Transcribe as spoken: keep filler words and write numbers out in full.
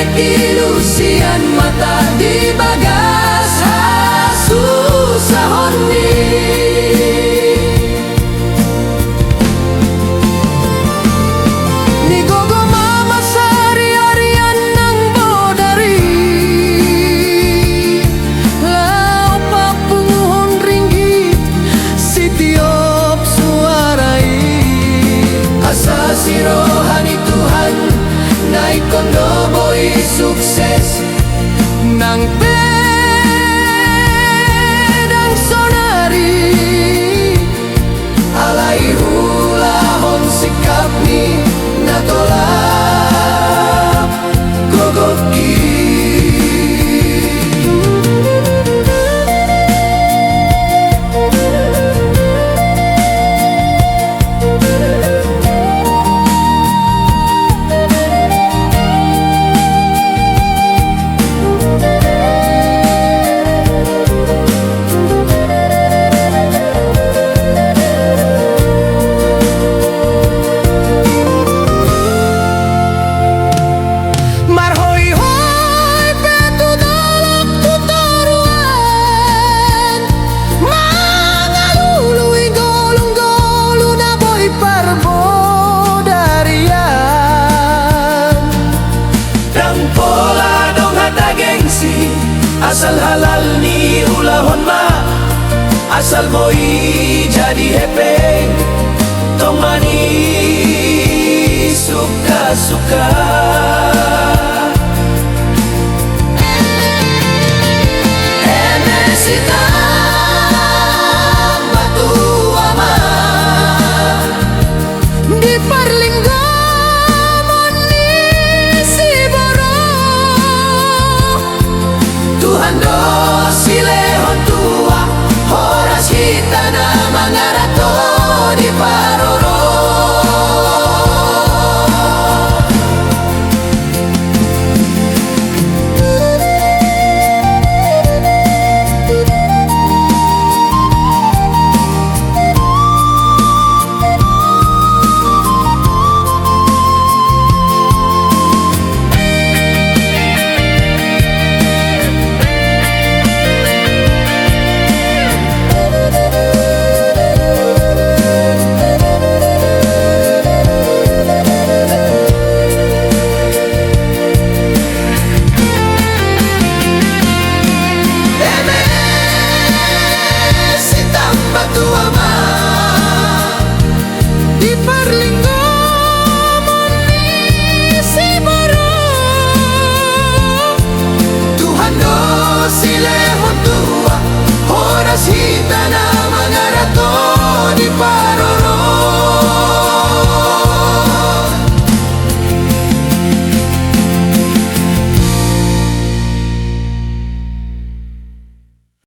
Ilusian mata di bagas hasusahon i. Nigogo ma masa ari-arian nang bodari, laho papunguhon ringgit sitiop suara i. Asa si roha ni Tuhan na ingkon do boi sukses, nang pe ndang sonari, alai ulahon sikap ni na tolap gogok i. Marhoihoi pe tu dolok tu toruan, mangalului golunggolu na boi parbodarian. Ndang pola adong hata gengsi, asal halal niulahon ma, asal boi jadi hepeng, tong ma ni sukasuka.